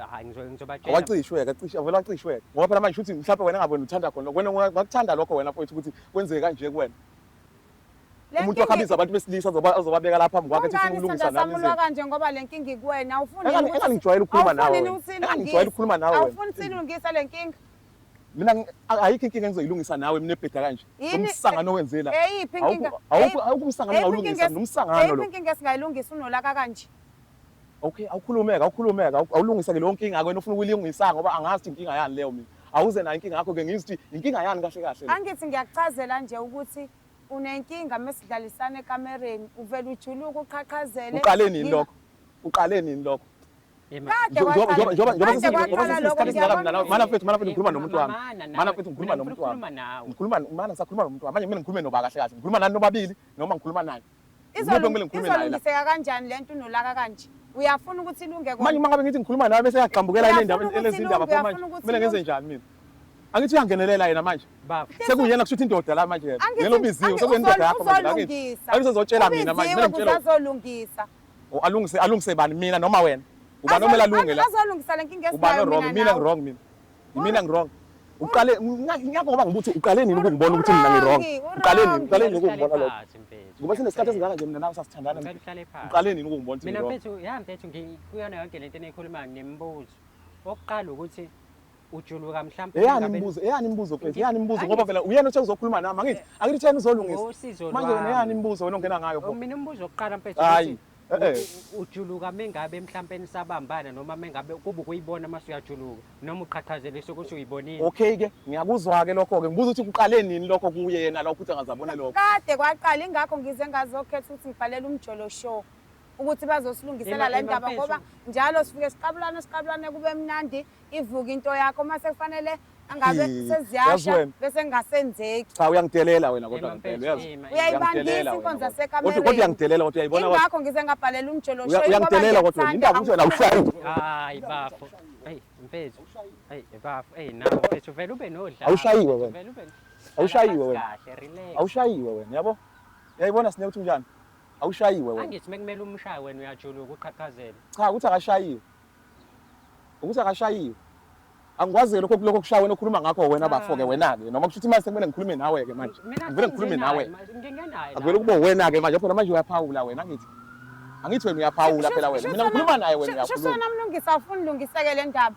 Hayi, ngizobatshela. Awacishwe-ke, cishe avele acishwe-ke. Ngoba phela manje shuthi mhlawumbe wena ngabe wena uthanda khona lokho. Wena ungakuthanda lokho wena mfowethu ukuthi kwenzeke kanje kuwena. Le Umuntu wakhe nkinga- abiza abantu besilisa azobabeka lapha phambi kwakhe ethi ufuna Kungani ukulungisa isandla nami sami ulwa izinto. kanje ngoba le nkinga ikuwena? Awufuni Engangijwayele ukukhuluma nawe awufuni wena. ukuthi Engangijwayele ukukhuluma nawe wena. Awufuni silungise le nkinga? Mina ayikho inkinga engizoyilungisa nawe mina ebheda kanje. Yini- Umsangano owenze la. Eyiphi inkinga? Awukho awukho umsangano Eyiphi ongawulungisa inkinga mina umsangano lo. Eyiphi inkinga esingayilungisa unolaka kanje? Okay, awukhulumeke, awukhulumeke, awulungise ke leyo nkinga wena ufuna ukuyilungisa ngoba angazi ukuthi inkinga yani leyo mina. Awuze nayo inkinga yakho ke ngizwe ukuthi inkinga yani kahle kahle. le. Angithi ngiyakuchazela nje ukuthi unenkinga mesidlalisana ekamereni uvele ujuluke uqhaqhazele. Uqale nini lokho? Uqale nini lokho? Kade Njengoba kwaqala. njengoba njengoba Kade kwaqala lokho sesinesikhathi esingaka mina nawe. ngiyabona Mana mfethu, mana mfethu ngikhuluma nomuntu wami. Mana nawe. Mana mfethu ngikhuluma Mina nomuntu ngifuna wami. ukukhuluma nawe. Ngikhuluma mana ngisakhuluma nomuntu wami. Manje kumele ngikhulume noba kahle kahle. Ngikhuluma nani nobabili noma ngikhuluma naye. Ngikuphi okumele ngikhulume naye la? Izolungiseka kanjani lento unolaka kanje? Uyafuna ukuthi ilunge Manje uma ngabe ngithi ngikhuluma nawe bese yaqhambukela Uyafuna ile ndaba ukuthi lezi ndaba ilunge, pho manje. uyafuna ukuthi Kumele ngenze ilunge. njani mina? Angithi uyangenelela yena manje. Bafo. Sekuyena kusho ukuthi indoda la manje yena. Angithi- Yena obiziwe angi- sekuyindoda yakho manje la kithi. uzolungisa. Angithi uzotshela mina manje Ubiziwe kumele ngitshele. uzolungisa. Oh, alungise bani mina noma wena? Ubani omele alunge la? Azolungisa le nkinga Ubani esinayo o-wrong? mina Mina nawe. ngi-wrong mina. Mina ngi-wrong. Uqale ngiyakho ngoba ngibuthi uqale nini ukungibona ukuthi mina ngi-wrong? Uqale nini? Uqale nini ukungibona lokho? Phansi mfethu. Ngoba sinesikhathi esingaka nje mina nawe sasithandana. Ngicela uhlale phansi. Uqale nini ukungibona ukuthi Mina ngi-wrong? mfethu, ya mfethu kuyona yonke lento eniyikhulumayo nginemibuzo. Okokuqala ukuthi ujuluka mhlawumbe Eyani imibuzo, eyani imibuzo mfethu, eyani imibuzo ngoba phela uyena othe uzokhuluma nami angithi angithi yena uzolungisa. Ngosizo Manje wena lwami. eyani imibuzo wena ongena ngayo pho? Mina umbuzo wokuqala mfethu Hayi, ukuthi eh, eh. ujuluka mengabe mhlampe nisabambana noma mengabe kuba ukuyibona mase uyajuluka noma uqhaqhazelisa ukuthi uyibonile. Okay ke, ngiyakuzwa ke lokho ke. Ngibuza ukuthi kuqale nini lokho kuye yena lokho ukuthi angazabona lokho. Kade kwaqala ingakho ngize ngazokhetha ukuthi ngibhalele umjolo show ukuthi bazosilungisela le Ima ndaba mfethu. ngoba njalo sifike siqabulane siqabulane kube mnandi ivuke into yakho uma sekufanele angabe Hi, yazi seziyasha wena. bese kungasenzeki. Cha uyangidelela wena kodwa Ima ngempela mfethu, uyazi. ima, ima. Uyayibangisa Uyangidelela wena inkonzo kodwa. yasekamereni. Kodwa uyangidelela kodwa uyayibona kodwa. Ingakho ngize ngabhalela umjolo show Uyangidelela kodwa wena. Indaba ukuthi wena awushayi. Hayi bafo. Hey mfethu. Hey bafo. Hey nawe mfethu vele ube nodlame. Awushayiwe wena. Vele ube Awushayiwe wena. Kahle relax. Awushayiwe wena, yabo? Uyayibona sine ukuthi unjani? Awushayiwe wena. Angithi mekumele umshaye wena uyajuluka uqhaqhazele. Cha ukuthi akashayiwe. Ukuthi akashayiwe. Angikwazi lokho lokho kushaya wena okhuluma ngakho wena bafo ke wena ke noma kusho ukuthi manje sekumele ngikhulume nawe ke manje. Mina Ngivele ngikhulume nawe. Ngingenaye. Akuvele kube wena ke manje phela manje uyaphawula wena angithi. Angithi wena uyaphawula phela wena. Mina ngikhuluma naye wena Sho uyakhuluma. sona mlungisi awufuni lungiseke le ndaba.